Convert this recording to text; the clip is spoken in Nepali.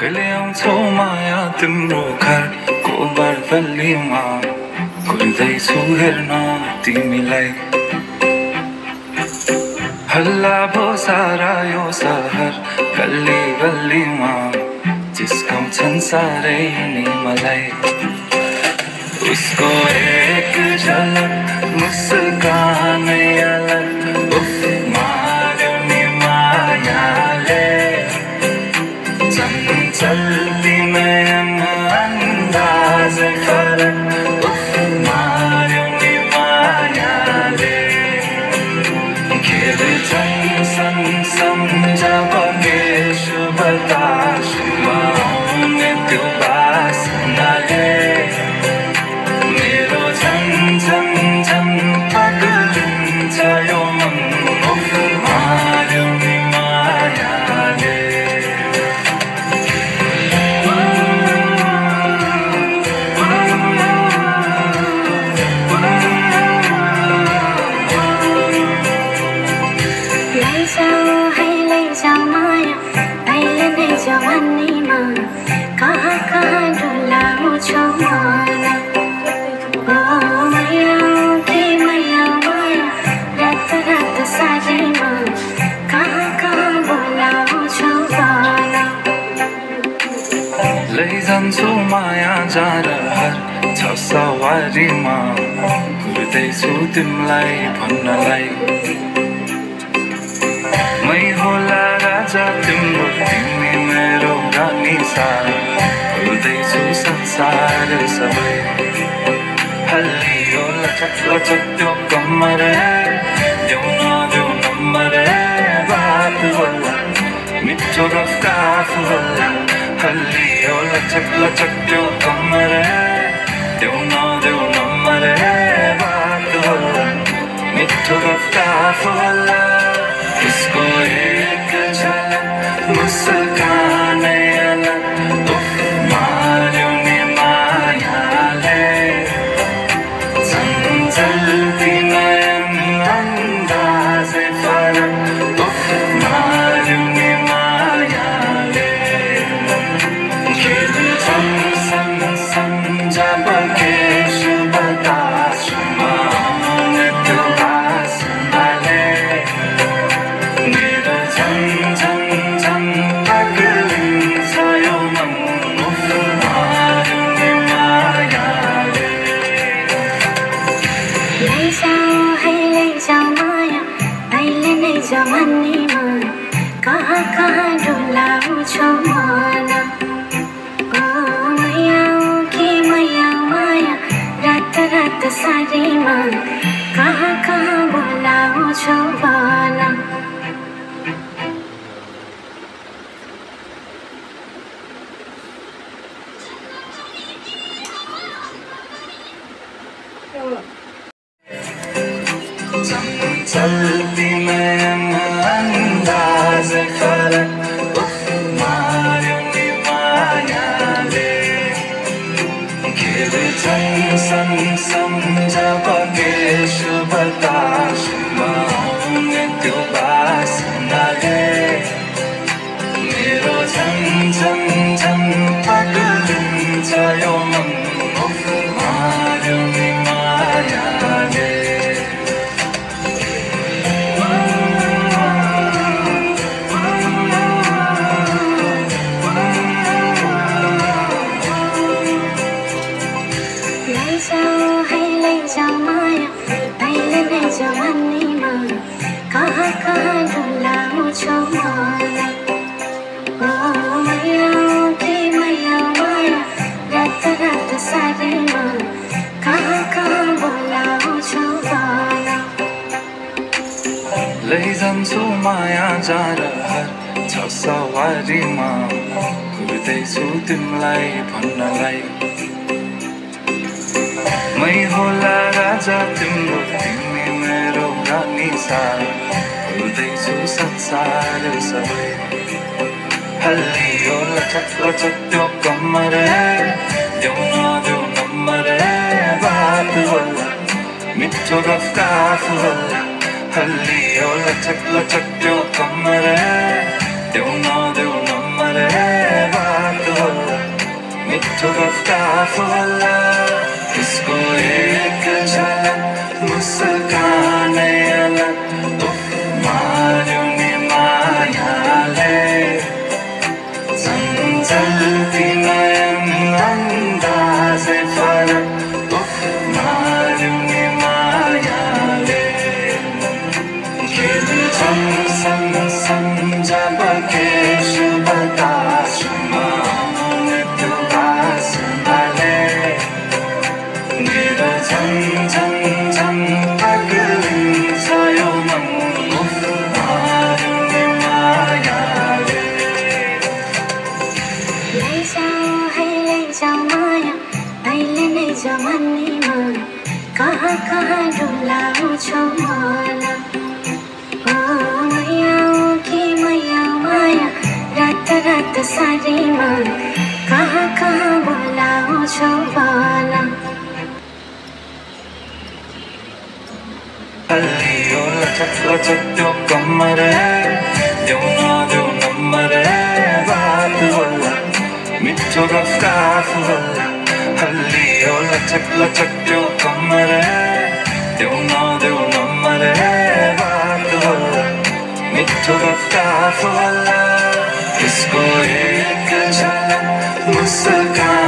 कहिले आउँछौ माया तिम्रो घरको बरबल्लीमा कुर्दैछु हेर्न तिमीलाई हल्ला भो सारा यो सहर गल्ली गल्लीमा जिस्काउँछन् सारै नि मलाई उसको एक झलक मुस्कानै अलग उफ मार्यो नि मायाले चल्ती नयन अन्दाजै फरक उफ मार्यो नि मायाले खेल्छन् सम्झबगे शुभ तासुमा आउने त्यो बासनाले मेरो झन् झन् झन् पगलिन्छ यो मन उफ मार्यो नि मायाले जवानीमा कहाँ कहाँ डुलाउँछौ मलाई मैया रात रात साँझमा कहाँ कहाँ बोलाउँछौ मलाई लैजान्छु माया जारहर छ सवारीमा घुर्दैछु तिमीलाई भन्नलाई मै होला राजा तिम्रो तिमी मेरो रानी सार भुल्दैछु संसार सबै हल्लियो लचक लचक त्यो कम्मर देऊ न नम्बर बात होला मिठो रफ्तार होला हल्लियो लचक लचक त्यो कम्मर देऊ न नम्बर बात होला मिठो रफ्तार होला उसको एक झलक मुस्कानै अलग उफ मार्यो नि मायाले चल्ती नयन अन्दाजै फरक उफ मार्यो नि मायाले खेल्छन् सम्झबगे शुभ तासुमा आउने त्यो बासनाले मेरो झन् झन् झन् पगलिन्छ यो मन उफ मार्यो नि मायाले लैजाऊ माया अहिले नै जवानीमा कहाँ कहाँ डुलाउँछौ मलाई मैया माया रात रात साँझमा कहाँ कहाँ बोलाउँछौ मलाई चल्ती नयन अन्दाजै फरक उफ मार्यो नि मायाले खेल्छन् सम्झबगे शुभ तासुमा आउने त्यो बासनाले मेरो झन् झन् झन् पगलिन्छ यो मन उफ मार्यो नि मायाले लैजाऊ माया अहिले नै जवानीमा कहाँ कहाँ डुलाउँछौ मलाई मैया रात रात साँझमा कहाँ कहाँ बोलाउँछौ मलाई लैजान्छु माया जारहर छ सवारीमा घुर्दैछु तिमीलाई भन्नलाई मै होला राजा तिम्रो तिमी मेरो रानी सार भुल्दैछु संसार सबै हल्लियो लचक लचक त्यो कम्मर देऊ न नम्बर बात होला मिठो रफ्तार होला हल्लियो लचक लचक त्यो कम्मर देऊ न नम्बर बात मिठो रफ्तार वाला इसको एक झलक मुस्काने अलग उफ मारूनी मायाले चंचलती नयन अंदाज़े फरक उफ मारूनी मायाले गिर सन सन जब के शुभताश झन झन झन पगलिन्छ यो मन उफ मारुनी मायाले लैजाऊ माया अहिले नै जवानीमा कहाँ कहाँ डुलाउँछौ मलाई ओ मैया कि मैया माया रात रात सारीमा कहाँ कहाँ बोलाउँछौ मलाई अल्लियो लचक लचक त्यो कमर देऊ नम्बर बात होला मिठो रफ्तार होला अल्लियो लचक लचक त्यो कमर देऊ नम्बर बात होला मिठो रफ्तार होला इसको एक झलक मुस्कान